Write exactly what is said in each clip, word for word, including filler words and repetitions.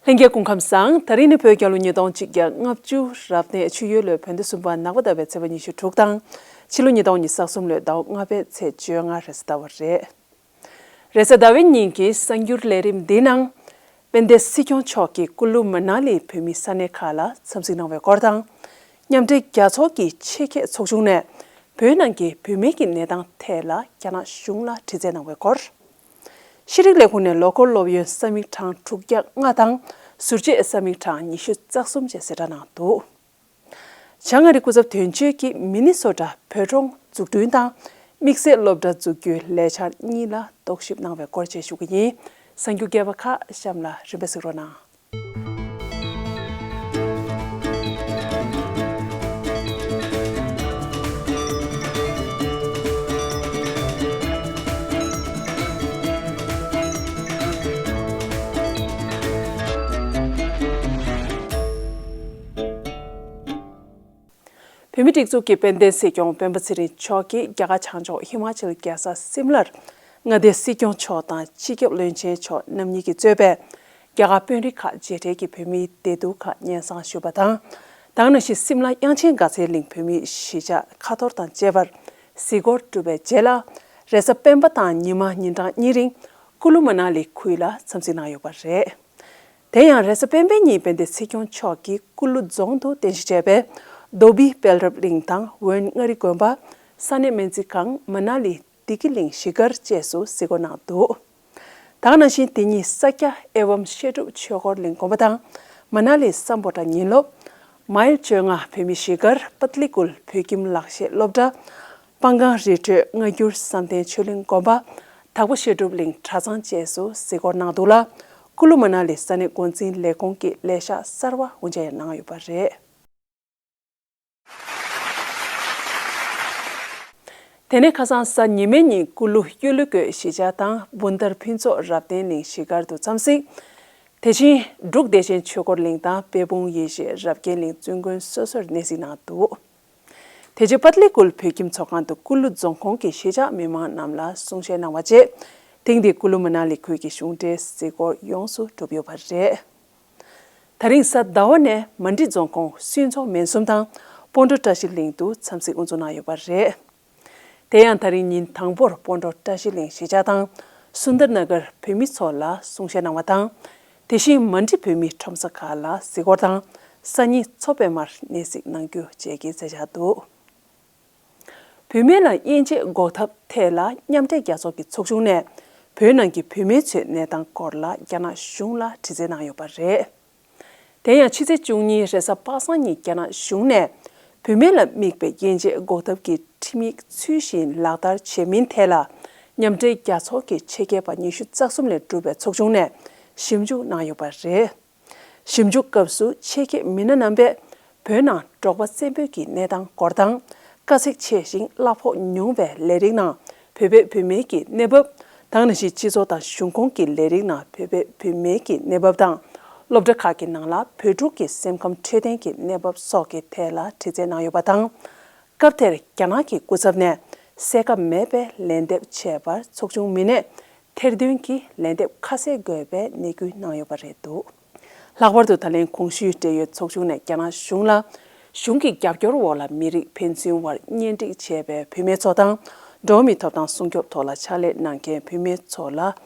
ལྷན་རྒྱས་སྐུ་ཁམས་བཟང་། ད་རིང་ནི་བོད་རྒྱལ་ལོ་ཉིས་སྟོང་གཅིག་བརྒྱ་ལྔ་བཅུ་རབ་གནས་ཆུ་ཡོས་ལོའི་བོད་ཟླ་གསུམ་པ་ནག་པ་ཟླ་བའི་ཚེས་པ་ཉི་ཤུ་དྲུག་དང་། ཕྱི་ལོ་ཉིས་སྟོང་ཉི་ཤུ་རྩ་གསུམ་ལོའི་ཟླ་བ་ལྔ་པའི་ཚེས་བཅོ་ལྔ་རེས་གཟའ་ཟླ་བ་རེད། རེས་གཟའ་ཟླ་བའི་ཉིན་གྱི་གསར་འགྱུར་ལས་རིམ་འདིའི་ནང་། དཔལ་ལྡན་སྲིད་སྐྱོང་མཆོག་གིས་ཀུ་ལུ་མ་ན་ལིའི་བོད་མི་ས་གནས་ཁག་ལ་འཚམས་གཟིགས་གནང་བའི་སྐོར་དང་། མཉམ་འབྲེལ་རྒྱལ་ཚོགས་ཀྱི་ཆེད་མཁས་ཚོགས་ཆུང་ནས་བོད་ནང་གི་བུད་མེད་ཀྱི་གནས་སྟངས་ཐད་ལ་རྒྱ་ནག་གཞུང་ལ་དྲི་རྩད་གནང་བའི་སྐོར། ཤེས་རིག་ལས་ཁུངས་ནས་ལོ་འཁོར་སློབ་ཡོན་ས་མིག་གྲངས་དྲུག་བརྒྱ་ལྔ་དང་ཟུར་བཅད་ས་མིག་གྲངས་ཉི་ཤུ་རྩ་གསུམ་བཅས་གསལ་བསྒྲགས་གནང་འདུག་བྱང་ཨ་རི་སྐུ་ཚབ་དོན་གཅོད་ཀྱིས་མི་ནི་སོ་ཊ་བོད་འབྲོང་འཛུགས་སྐྲུན་དང་དམིགས་བསལ་སློབ་གྲྭ་འཛུགས་རྒྱུའི་ལས་འཆར་གཉིས་ལ་རྟོག་ཞིབ་གནང་བའི་སྐོར་བཅས་ཞུ་གི་ཡིན། གསར་འགྱུར་རྒྱས་པ་ཁག་གཤམ་ལ་རིམ་པས་གཟིགས་རོགས་གནང་། བོད་མིའི་སྒྲིག་འཛུགས་ཀྱི་དཔལ་ལྡན་སྲིད་སྐྱོང་སྤེན་པ་ཚེ་རིང་མཆོག་གིས་རྒྱ་གར་བྱང་ཕྱོགས་ཧི་མ་ཅལ་རྒྱལ་ས་སིམ་ལར་མངའ་སྡེའི་སྲིད་སྐྱོང་མཆོག་དང་སྤྱི་ཁྱབ་བློན་ཆེན་མཆོག་རྣམ་གཉིས་ཀྱིས་གཙོས་པའི་རྒྱ་གར་དཔོན་རིགས་ཁག་མཇལ་འཕྲད་ཀྱིས་བོད་མིའི་བདེ་སྡུག་ཁག་སྙན་སེང་ཞུས་པ་དང་། དེ་ག་ནང་བཞིན་སིམ་ལ་དབྱངས་ཅན་དགའ་ཚལ་གླིང་བོད་མིའི་གཞིས་ཆགས་ཁ་ཐོར་དང་བཅས་པར་གཟིགས་སྐོར་གྲུབ་པའི་རྗེས་ལ། རེས་གཟའ་སྤེན་པ་དང་ཉི་མ་ཉིན་གྲངས་གཉིས་རིང་ཀུ་ལུ་མ་ན་ལི་ཁུལ་ལ་འཚམས་གཟིགས་གནང་ཡོད་པ་རེད། དེ་ཡང་རེས་གཟའ་སྤེན་པའི་ཉིན་དཔལ་ལྡན་སྲིད་སྐྱོང་མཆོག་གིས་ཀུ་ལུ་རྫོང་དུ་རྟེན་གཞི་བྱས་པའི་རྡོ་སྦིས་དཔལ་རབ་གླིང་དང་ཝན་མངའ་རིས་དགོན་པ། ས་གནས་སྨན་རྩིས་ཁང་། མ་ན་ལི་བདེ་སྐྱིད་གླིང་གཞིས་སྒར་བཅས་སུ་གཟིགས་སྐོར་གནང་འདུག་དེ་ག་ནང་བཞིན་དེ་ཉིན་ས་སྐྱ་ཨེ་ཝམ་བཤད་སྒྲུབ་ཆོས་འཁོར་གླིང་དགོན་པ་དང་། མ་ན་ལི་སམ་བྷོ་ཊ་ཉིན་སློབ། མའིལ་བཅོ་ལྔ་བོད་མི་གཞིས་སྒར་པད་ལི་ཀུལ་བོད་ཁྱིམ་ལག་ཤེས་སློབ་གྲྭ། སྤང་སྒང་རི་ཁྲོད་སྔ་འགྱུར་བསམ་གཏན་ཆོས་གླིང་དགོན་པ། དྭགས་པོ་བཤད་སྒྲུབ་གླིང་གྲྭ་ཚང་བཅས་སུ་གཟིགས་སྐོར་གནང་འདུག་ལ། ཀུ་ལུ་མ་ན་ལི་ས་གནས་འགོ་འཛིན་ལས་ཁུངས་ཀྱི་ལས་ཤག་གསར་བ་དབུ་འབྱེད་གནང་ཡོད་པ་རེད། དེ་ནས་ཁ་སང་གཟའ་ཉི་མའི་ཉིན་ཀུ་ལུ་གཡུ་ལོ་བཀོད་གཞིས་ཆགས་དང་སྦུན་ཐར་ཕུན་ཚོགས་རབ་བརྟན་གླིང་གཞིས་སྒར་དུ་འཚམས་གཟིགས། དེ་བཞིན་འབྲུག་བདེ་ཆེན་ཆོས་འཁོར་གླིང་དང་དཔལ་སྤུངས་ཡེ་ཤེས་རབ་རྒྱས་གླིང་བཙུན་དགོན་སོ་སོར་གནས་གཟིགས་གནང་འདུག་དེ་རྗེས་པད་ལི་ཀུལ་བོད་ཁྱིམ་ཚོགས་ཁང་དུ་ཀུ་ལུ་རྫོང་ཁོངས་ཀྱི་གཞིས་ཆགས་མི་མང་རྣམས་ལ་གསུང་བཤད་གནང་བ་རྗེས། ཐེངས་འདིའི་ཀུ་ལུ་མ་ན་ལི་ཁུལ་གྱི་གཞུང་འབྲེལ་གཟིགས་སྐོར་ཡོངས་སུ་གྲུབ་ཡོད་པ་རེད། དེ་རིང་གཟའ་ཟླ་བ་ནས་མན་ཌི་རྫོང་ཁོངས་སུན་ཚོགས་མེན་གསུམ་དང་སྤོན་ཊོ་བཀྲ་ཤིས་གླིང་དུ་འཚམས་གཟིགས་དབུ་འཛུགས་གནང་ཡོད་པ་རེད། དེ་ཡང་དེ་རིང་ཉིན་དང་པོར་སྤོན་ཊོ་བཀྲ་ཤིས་གླིང་གཞིས་ཆགས་དང་སུན་དར་ན་གར་བོད་མི་ཚོ་ལ་གསུང་བཤད་གནང་བ་དང་། དེ་བཞིན་མན་ཌི་བོད་མིའི་ཁྲོམ་ས་ཁག་ལ་གཟིགས་སྐོར་དང་སང་ཉིན་མཚོ་པད་མར་གནས་གཟིགས་གནང་རྒྱུ་བཅས་ཀྱི་མཛད་འཆར་འདུག་བུད་མེད་ལ་དབྱེ་འབྱེད་འགོག་ཐབས་ཐད་ལ་མཉམ་འབྲེལ་རྒྱལ་ཚོགས་ཀྱི་ཚོགས་ཆུང་ནས་བོད་ནང་གི་བུད་མེད་ཚོའི་གནས་སྟངས་སྐོར་ལ་རྒྱ་ནག་གཞུང་ལ་དྲི་རྩད་གནང་ཡོད་པ་རེད། དེ་ཡང་ཕྱི་ཚེས་བཅུ་གཉིས་རེས་གཟའ་པ་སངས་ཉིན་རྒྱ་ནག་གཞུང་ནས་བུད་མེད་ལ་དམིགས་པའི་དབྱེ་འབྱེད་འགོག་ཐབས་ཀྱི་ཁྲིམས་ཡིག་ཚུལ་བཞིན་ལག་བསྟར་བྱས་མིན་ཐད་ལ་མཉམ་འབྲེལ་རྒྱལ་ཚོགས་ཀྱི་ཆེད་མཁས་པ་ཉི་ཤུ་རྩ་གསུམ་ལས་གྲུབ་པའི་ཚོགས་ཆུང་ནས་ཞིབ་འཇུག་གནང་ཡོད་པ་རེད། ཞིབ་འཇུག་སྐབས་སུ་ཆེད་མཁས་མི་སྣ་རྣམ་པས་བོད་ནང་འབྲོག་པ་བཙན་པོའི་གི་གནས་སྟངས་སྐོར་དང་། དཀའ་ཚེགས་ཆེ་ཞིང་གླ་ཕོགས་ཉུང་བའི་ལས་རིགས་ནང་བོད་པའི་བུད་མེད་ཀྱི་གནས་བབ། དེ་ག་ནང་བཞིན་སྤྱི་ཚོགས་དང་གཞུང་ཁོངས་ཀྱི་ལས་རིགས་ནང་བོད་པའི་བུད་མེད་ཀྱི་གནས་བབ་དང་། སློབ་གྲྭ་ཁག་གི་ནང་ལ་བོད་ཕྲུག་གི་སེམས་ཁམས་འཕྲོད་བསྟེན་གྱི་གནས་བབ་སོགས་ཀྱི་ཐད་ལ་དྲི་རྩད་གནང་ཡོད་པ་དང་། སྐབས་དེར་རྒྱ་ནག་གི་སྐུ་ཚབ་ནས་གསལ་ཁ་མེད་པའི་ལན་འདེབས་བྱས་པར་ཚོགས་ཆུང་མི་སྣས་ཐེར་འདོན་གྱིས་ལན་འདེབས་ཁ་གསལ་དགོས་པའི་གནས་སྐུལ་གནང་ཡོད་པ་རེད་འདུག་ལྷག་པར་དུ་ད་ལན་གོང་ཞུས་འབྲེལ་ཡོད་ཚོགས་ཆུང་ནས་རྒྱ་ནག་གཞུང་ལ་གཞུང་གི་རྒྱབ་སྐྱོར་འོག་ལ་མི་རིགས་ཕན་ཚུན་དབར་གཉེན་སྒྲིག་བྱས་པའི་བུད་མེད་ཚོ་དང་། འགྲོ་བ་མིའི་ཐོབ་ཐང་སྲུང་སྐྱོབ་ཐོག་ལ་ཕྱག་ལས་གནང་མཁན་བུད་མེད་ཚོ་ལ་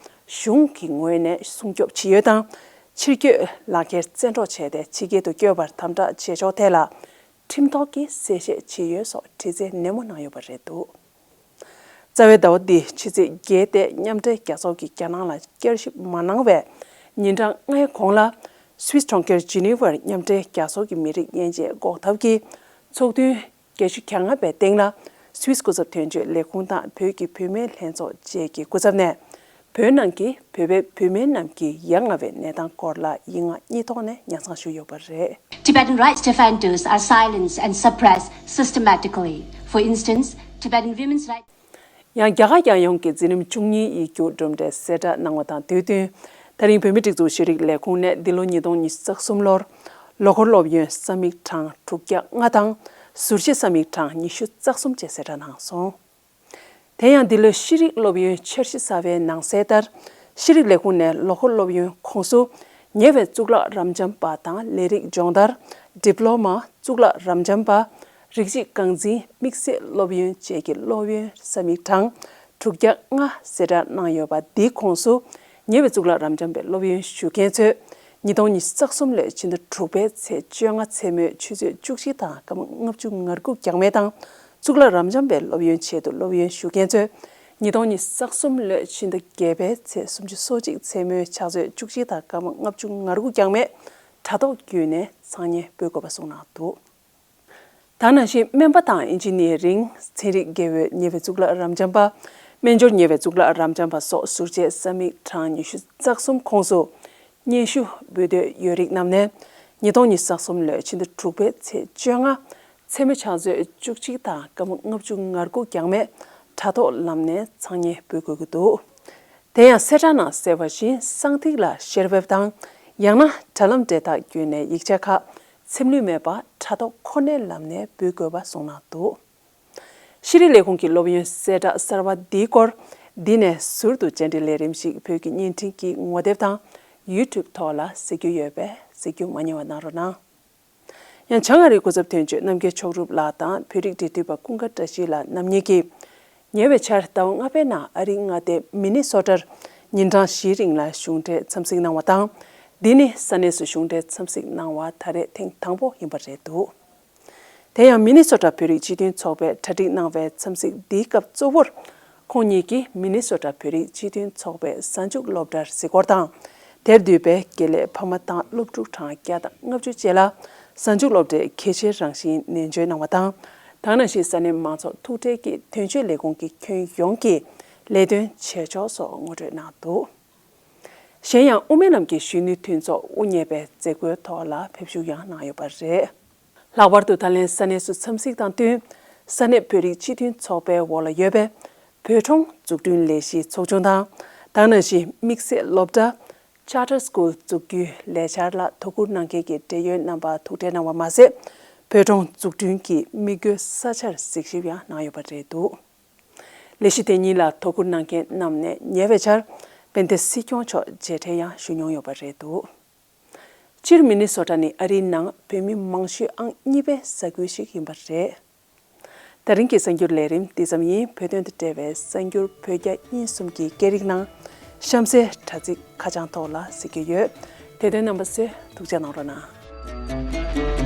གཞུང་གི་ངོས་ནས་སྲུང་སྐྱོབ་ཇི་ཡོད་དང་། ཕྱིར་སྐྱོད་ལག་འཁྱེར་བཙན་འཕྲོག་བྱས་ཏེ་ཕྱི་རྒྱལ་དུ་བསྐྱོད་པར་དམ་དྲག་བྱེད་ཕྱོགས་ཐད་ལ་ཁྲིམས་ཐོག་གི་གསལ་བཤད་ཇི་ཡོད་སོགས་དྲི་རྩད་ནན་མོ་གནང་ཡོད་པ་རེད་འདུག་རྩ་བའི་ཟླ་བ་འདིའི་ཕྱི་ཚེས་བརྒྱད་སྟེ་མཉམ་འབྲེལ་རྒྱལ་ཚོགས་ཀྱིས་རྒྱ་ནག་ལ་བསྐྱར་ཞིབ་མ་གནང་བའི་ཉིན་གྲངས་ལྔའི་གོང་ལ། སུད་སི་གྲོང་ཁྱེར་ཇི་ནི་ཝར་མཉམ་འབྲེལ་རྒྱལ་ཚོགས་ཀྱི་མི་རིགས་དབྱེ་འབྱེད་འགོག་ཐབས་ཀྱི་ཚོགས་འདུ་བརྒྱད་ཅུ་གྱ་ལྔ་པའི་སྟེང་ལ། སུད་སི་སྐུ་ཚབ་དོན་གཅོད་ལས་ཁུངས་དང་བོད་ཀྱི་བུད་མེད་ལྷན་ཚོགས་བཅས་ཀྱི་སྐུ་ཚབ་ནས། བོད་ནང་གི་བོད་པའི་བུད་མེད་རྣམས་ཀྱི་ཡ་ང་བའི་གནས་སྟངས་སྐོར་ལ་ཡིག་ངག་གཉིས་ཐོག་ནས་ཉར་ཚགས་ཞུས་ཡོད་པ་རེད། Tibetan rights defenders are silenced and suppressed systematically. For instance, Tibetan women's rights. ཡང་རྒྱ་གར་རྒྱལ་ཡོངས་ཀྱི་འཛིན་རིམ་བཅུ་གཉིས་ཡིག་རྒྱུགས་གྲུབ་འབྲས་གསལ་བསྒྲགས་གནང་བ་དང་དུས་མཐུན། ད་རིང་བོད་མིའི་སྒྲིག་འཛུགས་ཤེས་རིག་ལས་ཁུངས་ནས་འདི་ལོ་ཉིས་སྟོང་ཉི་ཤུ་རྩ་གསུམ་ལོར་ལོ་འཁོར་སློབ་ཡོན་ས་མིག་གྲངས་དྲུག་བརྒྱ་ལྔ་དང་ཟུར་བཞི་ས་མིག་གྲངས་ཉི་ཤུ་རྩ་གསུམ་བཅས་གསལ་བསྒྲགས་གནང་སོང་། དེ་ཡང་འདི་ལོའི་ཤེས་རིག་སློབ་ཡོན་འཆར་གཞི་གསར་བའི་ནང་གསལ་ལྟར། ཤེས་རིག་ལས་ཁུངས་ནས་ལོ་འཁོར་སློབ་ཡོན་ཁོངས་སུ་ ཉེ་བའི་གཙུག་ལག་རབ་འབྱམས་པ་དང་ལས་རིགས་སྦྱོང་བརྡར། ཌིབ་ལོ་མ། གཙུག་ལག་རབ་འབྱམས་པ། རིགས་གཅིག་རྐང་འཛིན། དམིགས་བསལ་སློབ་ཡོན་བཅས་ཀྱི་སློབ་ཡོན་ས་མིག་གྲངས་དྲུག་བརྒྱ་ལྔ་གསལ་བསྒྲགས་གནང་ཡོད་པ་འདིའི་ཁོངས་སུ། ཉེ་བའི་གཙུག་ལག་རབ་འབྱམས་པའི་སློབ་ཡོན་ཞུ་མཁན་ཚོས་ཉིས་སྟོང་ཉི་ཤུ་རྩ་གསུམ་ལོའི་ཕྱི་ཟླ་དྲུག་པའི་ཚེས་བཅོ་ལྔ་མཚན་མོའི་ཆུ་ཚོད་བཅུ་གཅིག་དང་སྐར་མ་ལྔ་བཅུ་ང་དགུ་འགྱངས་མེད་དང་། གཙུག་ལག་རབ་འབྱམས་པའི་སློབ་ཡོན་ཆེད་དུ་སློབ་ཡོན་ཞུ་མཁན་ཚོས་ཉིས་སྟོང་ཉི་ཤུ་རྩ་གསུམ་ལོའི་ཕྱི་ཟླ་བརྒྱད་པའི་ཚེས་སུམ་ཅུ་སོ་གཅིག་མཚན་མོའི་ཕྱག་ཚོད་བཅུ་གཅིག་དང་སྐར་མ་ལྔ་བཅུ་ང་དགུ་འགྱངས་མེད་དྲ་ཐོག་བརྒྱུད་ནས་འཚང་སྙན་འབུལ་དགོས་པ་གསུངས་གནང་འདུག། ད་ནང་བཞིན་སྨན་པ་དང་ཨིན་ཇི་ནི་ཡ་རིང་ཚན་རིག་དགེ་འོས་ཉེ་བའི་གཙུག་ལག་རབ་འབྱམས་པ། སྨན་སྦྱོར་ཉེ་བའི་གཙུག་ལག་རབ་འབྱམས་པ་སོགས་ཟུར་བཅད་ས་མིག་གྲངས་ཉི་ཤུ་རྩ་གསུམ་ཁོངས་སུ། སྙན་ཞུ་འབུལ་འདོད་ཡོད་རིགས་རྣམས་ནས་ཉིས་སྟོང་ཉི་ཤུ་རྩ་གསུམ་ལོའི་ཕྱི་ཟླ་དྲུག་པའི་ཚེས་བཅོ་ལྔ་མཚན་མོ་ཕྱག་ཚོད་བཅུ་གཅིག་དང་སྐར་མ་ལྔ་བཅུ་ང་དགུ་འགྱངས་མེད་དྲ་ཐོག་ལམ་ནས་འཚང་སྙན་འབུལ་དགོས་ཀྱི་འདུག། དེ་ཡང་གསལ་བསྒྲགས་ནང་གསལ་བ་བཞིན་གསང་ཐིག་ལ་ཤེར་ཝེབ་དང་། ཡང་ན་དྲ་ལམ་འབྲེལ་ཐག་བརྒྱུད་ནས་ཡིག་ཆ་ཁག་འཚེམ་ལུས་མེད་པར་དྲ་ཐོག་ཁོ་ནའི་ལམ་ནས་འབུལ་དགོས་པ་གསུངས་གནང་འདུག། ཤེས་རིག་ལས་ཁུངས་ཀྱི་སློབ་ཡོན་གསལ་བསྒྲགས་གསར་བ་འདིའི་སྐོར། འདི་ནས་ཟུར་དུ་བཅར་འདྲི་ལས་རིམ་ཞིག་བོད་ཀྱི་བརྙན་འཕྲིན་གྱི་ངོ་དེབ་དང་ཡུ་ཊུབ་ཐོག་ལ་གཟིགས་རྒྱུ་ཡོད་པས་གཟིགས་རྒྱུ་མ་བསྙེལ་བ་གནང་རོགས་གནང་། ཡང་བྱང་ཨ་རིའི་སྐུ་ཚབ་དོན་གཅོད་རྣམ་རྒྱལ་མཆོག་གྲུབ་ལགས་དང་བོད་རིགས་འབྲེལ་མཐུད་པ་ཀུན་དགའ་བཀྲ་ཤིས་ལགས་རྣམ་གཉིས་ཀྱིས། ཉེ་བའི་ཆར་ཟླ་བ་ལྔ་པའི་ནང་ཨ་རིའི་མངའ་སྡེ་མི་ནི་སོ་ཊར་ཉིན་གྲངས་བཞིའི་རིང་ལ་གཞུང་འབྲེལ་འཚམས་གཟིགས་གནང་བ་དང་། འདི་ནི་ས་གནས་སུ་གཞུང་འབྲེལ་འཚམས་གཟིགས་གནང་བ་ད་རེས་ཐེངས་དང་པོ་ཡིན་པ་རེད་འདུག། དེ་ཡང་མི་ནི་སོ་ཊ་བོད་རིགས་སྤྱི་མཐུན་ཚོགས་པས་གྲ་སྒྲིག་གནང་བའི་འཚམས་གཟིགས་འདིའི་སྐབས་གཙོ་བོར། ཁོང་ཉིད་ཀྱིས་མི་ནི་སོ་ཊ་བོད་རིགས་སྤྱི་མཐུན་ཚོགས་པའི་གཟའ་མཇུག་སློབ་གྲྭར་གཟིགས་སྐོར་དང་། དེར་འདུས་པའི་དགེ་ལས་ཕ་མ་དང་སློབ་ཕྲུག་གྲངས་བརྒྱ་དང་ལྔ་བཅུ་བཅས་ལ་གཟའ་མཇུག་སློབ་གྲྭའི་གལ་ཆེའི་རང་བཞིན་ནན་བརྗོད་གནང་བ་དང་། ད་ག་ནང་བཞིན་ས་གནས་མང་ཚོགས་ཐུག་འཕྲད་ཀྱིས་དོན་གཅོད་ལས་ཁུངས་ཀྱི་ཁྱོན་ཡོངས་ཀྱི་ལས་དོན་བྱེད་ཕྱོགས་སོགས་ངོ་སྤྲོད་གནང་འདུག། གཞན་ཡང་དབུ་མའི་ལམ་གྱི་གཞོན་ནུ་མཐུན་ཚོགས་དབུ་བརྙེས་པའི་མཛད་སྒོའི་ཐོག་ལ་ཕེབས་ཞུགས་ཡང་གནང་ཡོད་པ་རེད། ལྷག་པར་དུ་ད་ལན་ས་གནས་སུ་འཚམས་གཟིགས་དང་བསྟུན། ས་གནས་བོད་རིགས་སྤྱི་མཐུན་ཚོགས་པའི་འོག་ལ་ཡོད་པའི་བོད་ཁྲོམ་འཛུགས་སྐྲུན་ལས་གཞིའི་ཚོགས་ཆུང་དང་། ད་ག་ནང་བཞིན་དམིགས་བསལ་སློབ་གྲྭ་Charter School འཛུགས་རྒྱུའི་ལས་འཆར་ལ་དོ་ཁུར་གནང་མཁན་གྱི་འབྲེལ་ཡོད་རྣམ་པ་ཐུག་འཕྲད་གནང་བ་མ་ཟད། བོད་ཁྲོམ་འཛུགས་སྐྲུན་གྱི་དམིགས་ཡུལ་ས་ཆར་གཟིགས་ཞིབ་ཡང་གནང་ཡོད་པ་རེད་འདུག། ལས་གཞི་དེ་གཉིས་ལ་དོ་ཁུར་གནང་མཁན་རྣམས་ནས་ཉེ་བའི་ཆར་དཔལ་ལྡན་སྲིད་སྐྱོང་མཆོག་མཇལ་འཕྲད་ཡང་ཞུ་མྱོང་ཡོད་པ་རེད་འདུག། སྤྱིར་མི་ནི་སོ་ཊ་ནི་ཨ་རིའི་ནང་བོད་མི་མང་ཤོས་ཨང་གཉིས་པའི་ས་ཁུལ་ཞིག་ཡིན་པ་རེད། ད་རིང་གི་གསར་འགྱུར་ལས་རིམ་འདི་ཙམ་ཡིན། བོད་དོན་དང་འབྲེལ་བའི་གསར་འགྱུར་བོད་རྒྱ་དབྱིན་གསུམ་གྱི་སྐད་རིགས་ནང་གཤམ་གསལ་དྲ་ཚིགས་ཁ་བྱང་ཐོག་ལ་གཟིགས་རྒྱུ་ཡོད། དེ་དོན་རྣམ་པ་ཚོས་ཐུགས་རྗེ་གནང་རོགས་གནང་།